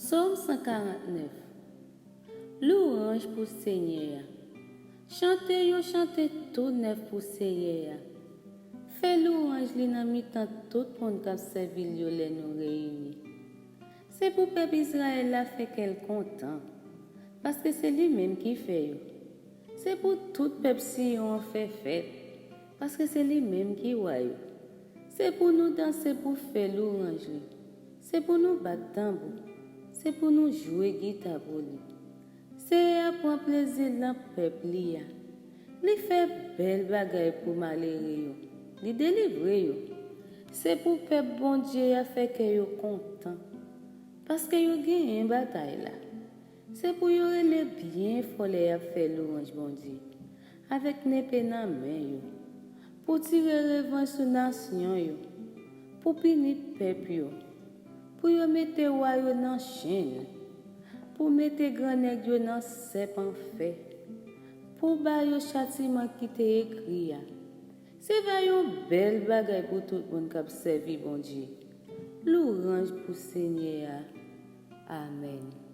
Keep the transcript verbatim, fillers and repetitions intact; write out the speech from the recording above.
Sòm san karant nèf. Louwanj pou Senyè a. Chante yon chante tou nèf pou Senyè a. Fè louwanj li nan mitan tout moun k ap sèvi l yo lè nou reyini. Se pou pèp Izrayèl la fè kè l kontan, paske se li menm ki fè yo. Se pou tout pèp Siyon an fè fèt, paske se li menm ki wa yo. Se pou nou danse pou fè louwanj li. Se pou nou bat tanbou. Se pou nou jwe gita pou li. Seyè a pran plezi l nan pèp li a. Li fè bèl bagay pou malere yo. Li delivre yo. Se pou pèp Bondye a fè kè yo kontan, paske yo genyen batay la. Se pou yo rele byen fò lè y ap fè louwanj Bondye, avèk nepe nan men yo, pou tire revanj sou nasyon yo, pou pini pèp yo, pou yo mete wa yo nan chenn, pou mete grannèg yo nan sèp an fè, pou ba yo chatiman ki te ekri a. Se va yon bèl bagay pou tout moun k ap sèvi Bondye. Louwanj pou Senyè a. Amèn.